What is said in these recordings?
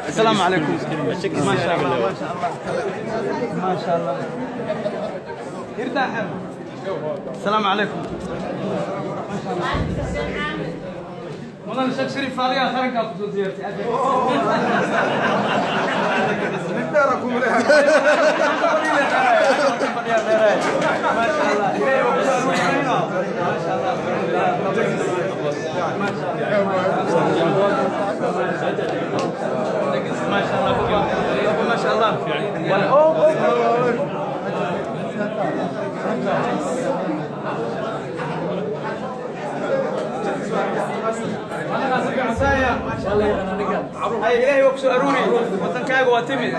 السلام عليكم. ما شاء الله، ما شاء الله، ما شاء الله. ارتاح. السلام عليكم. والله الشيخ شريف فاريا خرج kusoo ziyaartay. ما شاء الله، ما شاء الله، ما شاء الله، ما شاء الله، ما شاء الله. Hay, Ilaahay waa ku soo aruuri, wadankaaga waa timid,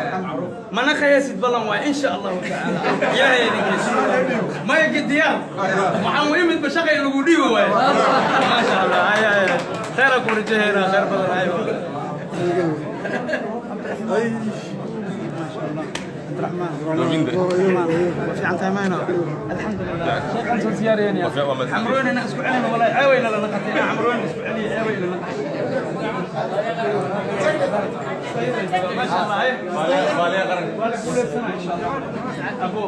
mana khayaasid. Ballan waay, insha Allahu tacaala, Ilaahay idinkiisa maya gediyaal waxaan u imid ba shaqa in lagu dhiibo waay. Maasha Allah. Hay hay, khayra ku rajaheena, khayr badan. Hay, fiican tahay mayno? Alxamdulilah, sheekhan soo ziyaariyeen xamrooyn inaan isku celino. Wallahi ceewayna la naqatay inaan xamrooyn isku celiyo, ceewayna naqatay. ما شاء الله. هاي waa la guuleysana, insha Allah. Abo.